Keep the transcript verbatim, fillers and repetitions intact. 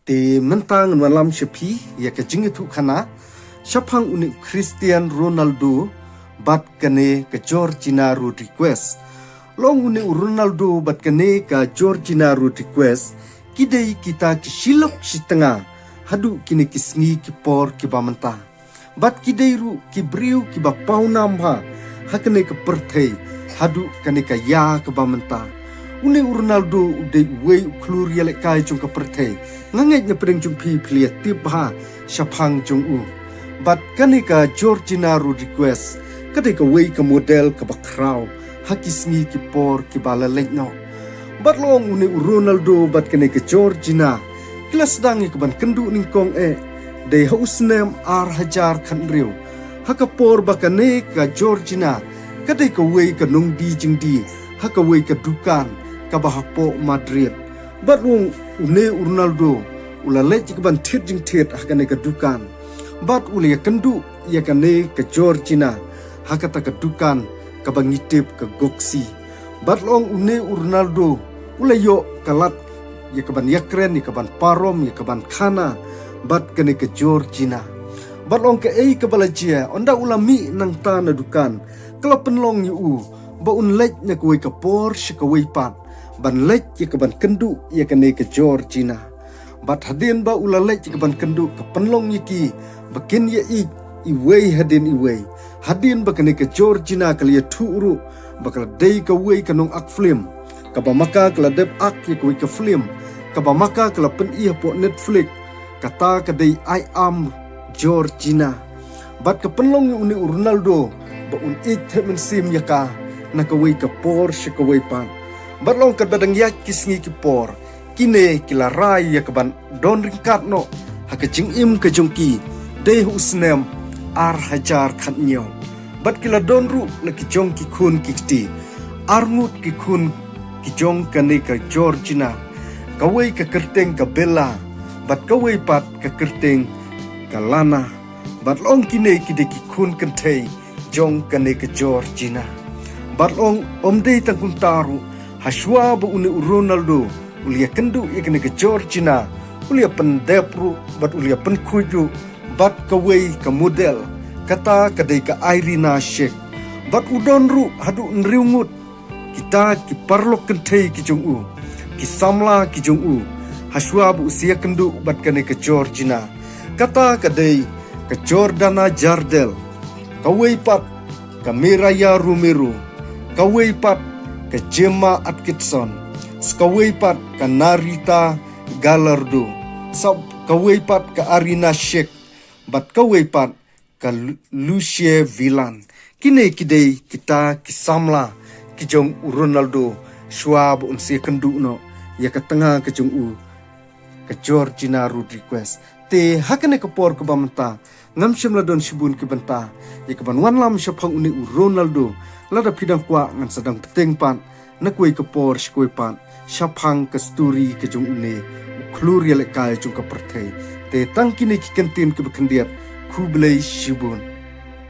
Te mynta ngan wanlam sha phi ïa ka jingïathuhkhana shaphang une u Cristiano Ronaldo bad kane ka Georgina Rodriguez. Long une u Ronaldo bad kane ka Georgina Rodriguez ki dei kita ki shilok shitnga haduh kine ki sngi ki por kiba mynta. Bad ki dei ruh ki briew kiba pawnam bha ha kane ka pyrthei haduh kane ka ïa kaba mynta. Une u Ronaldo u dei uwei u khlur ïalehkai jong ka pyrthei. Nga ngeit na pdeng jong phi phi la ïa tip bha shaphang jong u. Bad kane ka Georgina Rodriguez ka dei kawei ka model kaba khraw ha ki sngi ki por kiba la leit noh. Bad long une u Ronaldo bad kane ka Georgina ki la sdang ïa kaban kynduh nyngkong eh dei ha u snem ar hajar khathynriew. Ha ka por ba kane ka Georgina ka dei kawei ka nongdie jingdie ha kawei ka dukan kaba hapoh Madrid. Bad long une u Ronaldo u la leit ïa kaban thied jingthied ha kane ka dukan. Bad u la ïa kynduh ïa kane ka Georgina ha kata ka dukan kaba ngi tip ka Goxi. Bad long une u Ronaldo u la ïoh ka lad ïa kaban ïakren, ïa kaban parom, ïa kaban khana bad kane ka Georgina. Bad long kaei kaba la jia, ynda u la mih nangta na dukan ka la pynlong ïa u ba un leit na kawei ka por sha kawei pat ban leit ïa kaban kynduh ïa kane ka Georgina. Bad hadien ba u la leit ïa kaban kynduh ka pynlong ïa ki ba kin ïa ïeit iwei hadien iwei. Hadien ba kane ka Georgina ka la ïathuh ruh ba ka la dei kawei ka nongak film, kaba ma ka ka la dep ak ïa kawei ka film kaba ma ka ka la pyni hapoh Netflix, kata ka dei I Am Georgina. Bad ka pynlong ïa une u Ronaldo ba un ïeit thep mynsiem ïa ka na kawei ka por sha kawei pat. Bad long katba dang ïaid ki sngi ki por, kine ki la rai ïa kaban don ryngkat noh ha ka jingim ka jong ki dei ha u snem ar hajar khathynñiew. Bad ki la don ruh la ki jong ki khun ki kti, arngut ki khun ki jong kane ka Georgina, kawei ka kyrteng ka Bella bad kawei pat ka kyrteng ka Lana. Bad long kine ki dei ki khun kynthei jong kane ka Georgina. Bad long ym dei tang kumta ruh, hashwa ba une u Ronaldo u la ïa kynduh ïa kane ka Georgina, u la ïa pyndep ruh bad u la ïa pynkhuid ruh bad kawei ka model, kata ka dei ka Irina Shayk. Bad u don ruh haduh hynriew ngut kita ki paralok kynthei ki jong u, ki samla ki jong u, hashwa ba u sa ïa kynduh bad kane ka Georgina. Kata ka dei ka Jordana Jardel, kawei pat ka Mireia Romero, kawei pat ka Gemma Atkinson, kawei pat ka Narita Gallardo, sa kawei pat ka Irina Shayk, bad kawei pat ka Lu-, Lucie Villan. Kine ki dei kita ki samla ki jong u Ronaldo shuwa ba un sa ïa kynduh noh ïa ka tnga ka jong u, ka Georgina Rodriguez. Te ha kane ka por kaba mynta ngam shym la don shibun ki bynta ïa kaban wanlam shaphang une u Ronaldo. Lada phi dang kwah ngan sa dang bteng pat na kawei ka por sha kawei pat shaphang ka story ka jong une u khlur ïalehkai jong ka pyrthei. Te tang kine ki kyntien kiba khyndiat, khublei shibun.